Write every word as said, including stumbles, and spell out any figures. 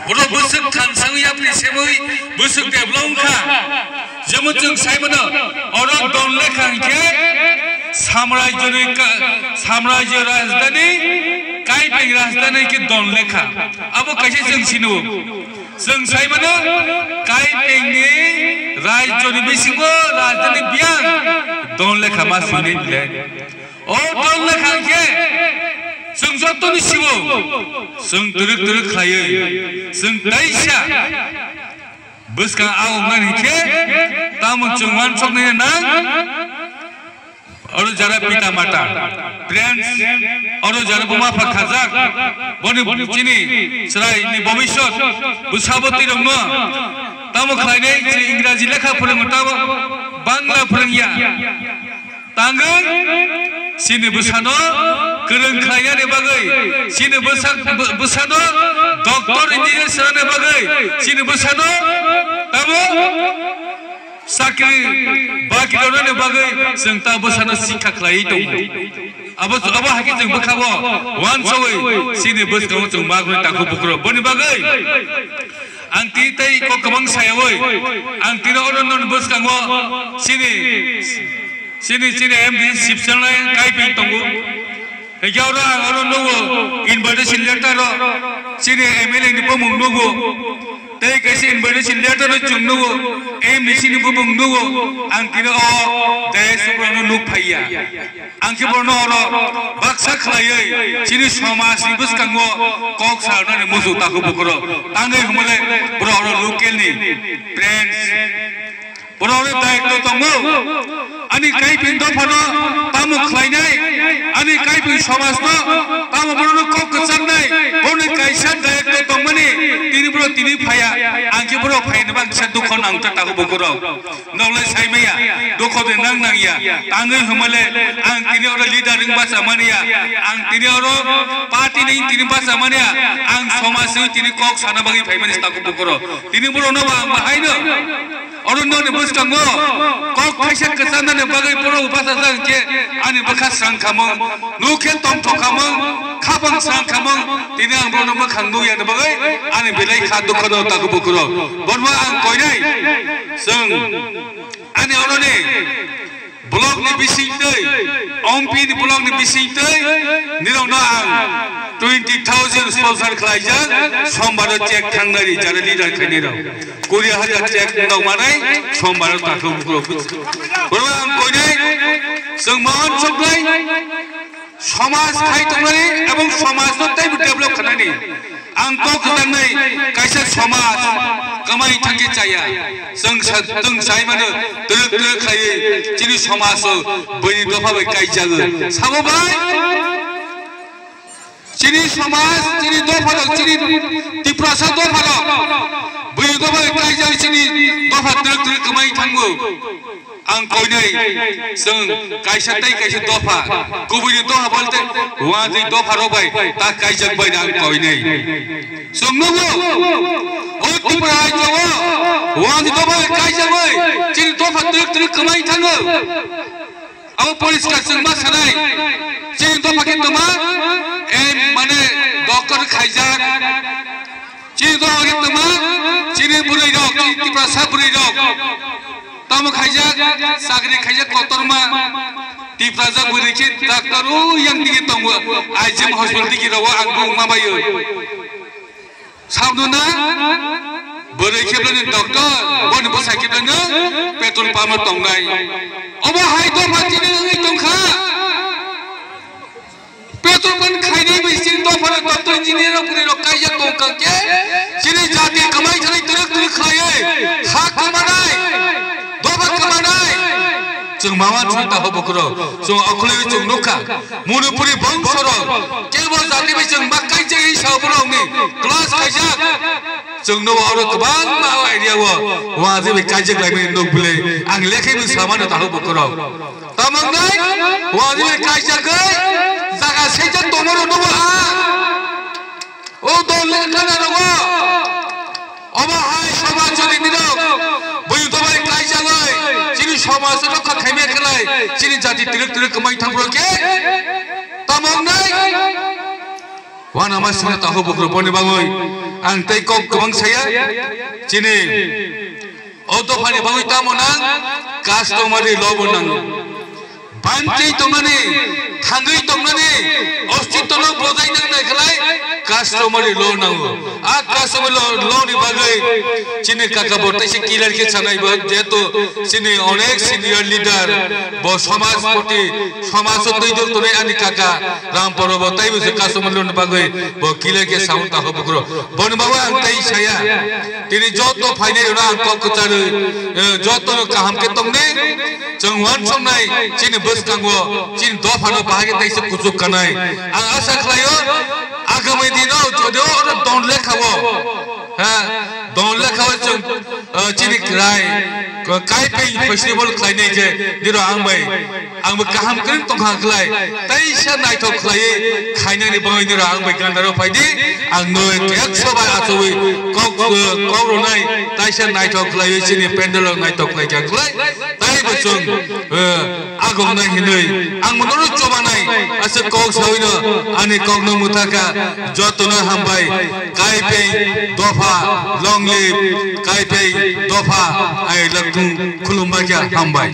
Borok bwswk thansang yapri semwi bwswk develop wngkha. Jemon chwng sai mano, oro don lekha hinkhe samrajyoni ka-, samrajyo rajdhani, kaipeng rajdhani hinkhe don lekha. Abo kaisa chwng sino. Chwng sai mano, kaipengni rajyoni bisingo rajdhani biyang don lekha ma swinai bile. O don lekha khe chwng jotoni sibo chwng twrwk twrwk khlaiwi chwng taisa bwskang a wngnani khe tamo chwng uansuknai nang. Oro jara pita mata, friends, oro jara buma pha khajak, boni chini chwraini bobiswt bwsabo twi rokno tamo khlainai, chini Ingraji lekha phwrwngo, tamo Bangla phwrwngya. Tangwi chini bwsano kwrwng khlainani bagwi, chini bwsa-, bw-, bwsano doctor, engineer sanani bagwi, chini bwsano tamo chakri bakri rwnani bagwi chwng ta bwsano sikha khlaiwi tongo. Abo, abo hai khe chwng bwkhabo uansugwi chini bwskango chwng magwi takhuk bukhuk rok. Boni bagwi ang tini tei kok kwbang sayawi ang tini oro nini bwskango chini, chini, chini M D C sipsalnai kaiping tongo. Hinkhe oro ang oro nugo invitation letter o chini M L A ni bumung nugo. Tei kaisa invitation letter o chwng nugo, M D C ni bumung nugo. Ang tini o dais ugrano nuk phaiya. Ang khe borno oro baksa khlaiwi chini somaj ni bwskango kok sarnani muchung takhuk bukhuk rok. Tangwi hwnmale borok oro local ni friends. Borok oro daitw tongo. Ani kaiping dophano tamo khlainai, ani kaiping somajno tamo borokno kok kwcharnai, borokni kaisa daitw tongmani tini borok tini phaiya. Ang khe borok phainaba ang kisa dukho nang ta takhuk bukhuk rok. Noklai sai maya, dukho de nang nang ya. Tangwi hwnmale ang tini oro leader wng bacha mani ya. Ang tini oro party ni tini bacha mani ya. Ang somaj ni tini kok sana bagwi phaimani takhuk bukhuk rok. Tini borokno bo ang bahaino oro noni bwskango kok kaisa kwcharnani bagwi borok bacha jang khe ani bwkha swrang khamung, nuk khe tongthok khamung, khapang swrang khamung. Tini ang borokno mwkhang nukya ni bagwi ani belai kha dukho no takhuk bukhuk rok. Borma ang koinai. Chwng ani oroni block ni bisingtwi, Ompi ni block ni bisingtwi nirokno ang twenty thousand sponsor khlaijak, sombaro check thangnai ri jara leader khainai rok. Kuri hajar check nokmanai sombaro takhuk bukhuk rok. Borok ang koinai chwng mawan soknai. Somaj khai tongnani ebong somajno teibo develop khanani ang kok kwcharnai kaisa somaj kwmai thangkhe chaya. Chwng sa-, chwng sai mano twrwk twrwk khaiwi chini somaj o bwini dopha bai kaijago. Sabo bai chini somaj, chini dopha rok, chini Tiprasa dopha rok bwini dopha bai kaijak chini dopha twrwk twrwk kwmai thango. Ang koinai, chwng kaisa tei kaisa dopha, kubuini dopha bolte, uansuk dopha rok bai ta kaijak bai ang koinai. Chwng nugo, o Tripura rajyo o, uansuk dopha bai kaijak bai, chini dopha twrwk twrwk kwmai thango. Abo poriskar chwng ma sanai, chini dopha khe tongma, em, mane, doctor khaijak. Chini dopha khe tongma, chini bwrwi rok, chini Tiprasa bwrwi rok. Tamo khaijak, chakri khaijak kotorma, Tiprasa bwrwi khe doctor o yang digi tongo, I G M hospital digi rogo ang bung ma baio. Sabno na, bwrwi khe bwlani doctor, boni bwsa khe bwlani petrol pump o tongnai. Obo hai dopha chini wngwi tongkha. Petrol pump khainai bai chini dophano doctor engineer rok bwrwi rok kaijak tong kha khe chini jati kwmai thani twrwk twrwk khlaiwi ha kwmanai, dopha kwmanai. Chwng mawan chwng taho bukhurok chwng okhulwi chwng nukha Manipuri bongsorok kebo jati bai chwng ma kaijak hi sao borokni class khaijak. Chwng no oro kwbangma o area o wngwi bai kaijak laimani nuk bwlwi ang lekhaiwi samano taho bukhurok. Tamo wngnai, wngwi kaijagwi jaga sejak tongmoro nugo ang. O dol le khana rogo. Obo hai soba choli nirok. Bui dobai kaijagwi chini somaj rokha khaimya khlai chini jati twrwk twrwk kwmai thangphro khe. Tamo wngnai. Wanama singna taho bukrok boni bagwi ang tei kok kwbang saya. Chini o dophani bagwi tamo nang, customary law bo nango. Bantwi tongnani, thangwi tongnani, ostitwno bojai nangnai khlai customary law nango. A customary law, law ni bagwi chini kaka bo teisa clear khe sanai bo, jehetu chini onek senior leader bo samaj poti, samaj o twi dol tongnai ani kaka Ram Poro bo taibo se customary law ni bagwi bo clear khe saung taho bukrok. Boni bagwi ang tei saya. Tini joto phainai rok ang kok kwcharwi, eh, joto no kaham khe tongnai. Chwng wansuknai chini bwskango, chini dophano bahai khe teisa kuchuk kanai. Ang asa khlaio, agami dino jodi oro don lekhao, ha, don lekhao chwng, eh, chini krai, ko-, Kaipeng festival khlainai khe niro ang bai, ang bo kaham kwrwng tongkha khlai, teisa naithok khlaiwi khainani bagwi niro ang bai gandaro phaidi, ang no ekso bai achowi kok, eh, kok rwnai, teisa naithok khlaiwi chini pandal rok naithok khlai kha khlai. Tai bo chwng, eh, agomnai hinwi ang mono chobanai, aswk kok sawino ani kokno mwthaka, jotono hambai, Kaipeng dopha, long live, Kaipeng dopha, ai lakung khulumba kya hambai.